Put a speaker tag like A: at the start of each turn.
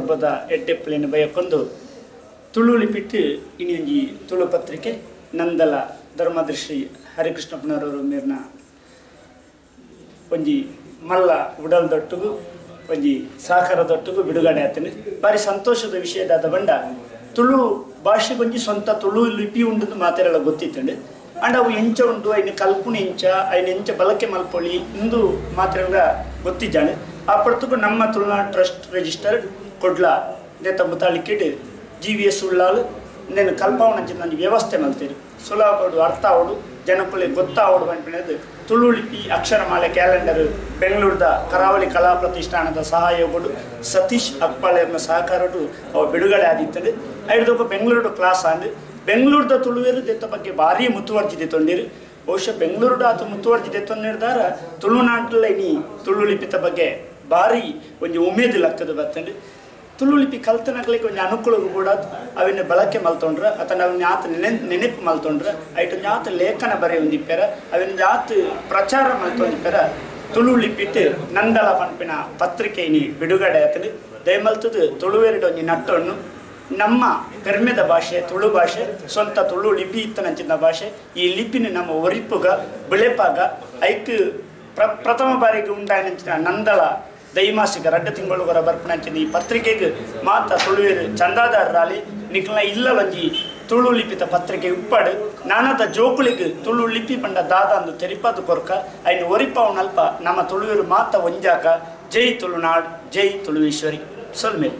A: ಪರ್ಬದ ಎಡ್ಡೆಪ್ಪಲೆನ್ ಬಯಕೊಂದು ತುಳು ಲಿಪಿಟ್ಟು ಇನಿಯೊಂಜಿ ತುಳು ಪತ್ರಿಕೆ ನಂದಲ ಧರ್ಮದರ್ಶಿ ಹರಿಕೃಷ್ಣ ಪುನರವರು ಮೇರ್ನ ಒಂಜಿ ಮಲ್ಲ ಉಡಲ್ದೊಟ್ಟುಗು ಒಂಜಿ ಸಹಕಾರದೊಟ್ಟುಗು ಬಿಡುಗಡೆ ಆತನು. ಭಾರಿ ಸಂತೋಷದ ವಿಷಯದಾದ ಬಂಡ ತುಳು ಭಾಷೆಗೊಂಜಿ ಸ್ವಂತ ತುಳು ಲಿಪಿ ಉಂಡು ಮಾತೆರೆಲ್ಲ ಗೊತ್ತಿತ್ತಂಡು. ಅಂಡ್ ಅವು ಎಂಚ ಉಂಡು, ಐನ ಕಲ್ಪುಣ ಎಂಚ, ಐನ ಎಂಚ ಬಳಕೆ ಮಲ್ಪೊಳಿ ಇಂದು ಮಾತ್ರ ಗೊತ್ತಿದ್ದಾನೆ. ಆ ಪೊರ್ತುಗು ನಮ್ಮ ತುಳುನಾಡು ಟ್ರಸ್ಟ್ ರಿಜಿಸ್ಟರ್ಡ್ ಕೊಡ್ಲ ನೇತ ಮುತಾಳಿಕೆಡ್ G V S Ullal ನೇನು ಕಲ್ಪಾವಣಂಚಿನ ಒಂಜಿ ವ್ಯವಸ್ಥೆ ಮಲ್ತೇರು. ಸುಲಭಡು ಅರ್ಥ ಆವಡು, ಜನಕುಲೆ ಗೊತ್ತಾವಡು ಪನ್ಪಿನದು ತುಳು ಲಿಪಿ ಅಕ್ಷರಮಾಲೆ ಕ್ಯಾಲೆಂಡರ್ ಬೆಂಗಳೂರದ ಕರಾವಳಿ ಕಲಾ ಪ್ರತಿಷ್ಠಾನದ ಸಹಯೋಗಡು ಸತೀಶ್ ಅಕ್ಪಾಳೆರ್ನ ಸಹಕಾರಡು ಅವು ಬಿಡುಗಡೆ ಆದಿತ್ತಂಡು. ಐದೊಬ್ಬ ಬೆಂಗಳೂರು ಕ್ಲಾಸ್ ಆಂಡ್ ಬೆಂಗಳೂರದ ತುಳುವೇರು ದೆತ್ತ ಬಗ್ಗೆ ಭಾರಿ ಮುತುವರ್ಜಿ ತೊಂದಿರು. ಬಹುಶಃ ಬೆಂಗಳೂರು ಆತ ಮುತುವರ್ಜಿ ತೊಂದಿರ್ದಾರ ತುಳುನಾಟಲ್ಲ ಇನಿ ತುಳು ಲಿಪಿತ ಬಗ್ಗೆ ಭಾರಿ ಒಂಜಿ ಉಮೇದು ಲಕ್ಕದ ಬತ್ತಂಡು. ತುಳು ಲಿಪಿ ಕಲ್ತನಕ್ಲಿಗೆ ಒಂಜಿ ಅನುಕೂಲಗೂ ಕೂಡ ಅವಿನ ಬಳಕೆ ಮಲ್ತೊಂಡ್ರ ಅಥವಾ ಅವನ ಆತ ನೆನಪು ಮಲ್ತೊಂಡ್ರ ಐಟ್ ಒಂಜಿ ಆತ ಲೇಖನ ಬರೆಯೊಂದಿಪ್ಪೆರ ಅವಿನ ಆತ ಪ್ರಚಾರ ಮಲ್ತೊಂದಿಪ್ಪೆರ ತುಳು ಲಿಪಿಟ್ ನಂದಲ ಪನ್ಪಿನ ಪತ್ರಿಕೆ ಇನಿ ಬಿಡುಗಡೆ ಆತಂಡು. ದಯಮಲ್ತದು ತುಳುವೆರಡು ಒಂಜಿ ನಟ್ಟೊಣ್ಣು ನಮ್ಮ ಪೆರ್ಮೆದ ಭಾಷೆ ತುಳು ಭಾಷೆ, ಸ್ವಂತ ತುಳು ಲಿಪಿ ಇತ್ತನಂಚಿನ ಭಾಷೆ. ಈ ಲಿಪಿನ ನಮ್ಮ ಒರಿಪುಗ ಬೆಳೆಪಾಗ ಐಕ್ ಪ್ರಥಮ ಬಾರಿಗೆ ಉಂಡಾಯನಂಚಿನ ನಂದಳ ದೈಮಾಸಿಕ ರಡ್ಡ ತಿಂಗಳುಗರ ಬರ್ಪಣಂಚಿನ ಈ ಪತ್ರಿಕೆಗೆ ಮಾತ ತುಳುವೇರು ಚಂದಾದಾರರಾಲಿ ನಿಕ್ಲ ಇಲ್ಲವಂಜಿ ತುಳು ಲಿಪಿತ ಪತ್ರಿಕೆ ಉಪ್ಪಾಡು ನಾನಾದ ಜೋಕುಳಿಗೆ ತುಳು ಲಿಪಿ ಪಂಡ ದಾದ ಅಂದು ತೆರಿಪಾದು ಕೊರ್ಕ ಐನು ಒರಿಪಾವನಲ್ಪ ನಮ್ಮ ತುಳುವೇರು ಮಾತ ಒಂಜಾಕ. ಜೈ ತುಳುನಾಡ್, ಜೈ ತುಳುವೇಶ್ವರಿ. ಸೊಲ್ಮೇಲ್.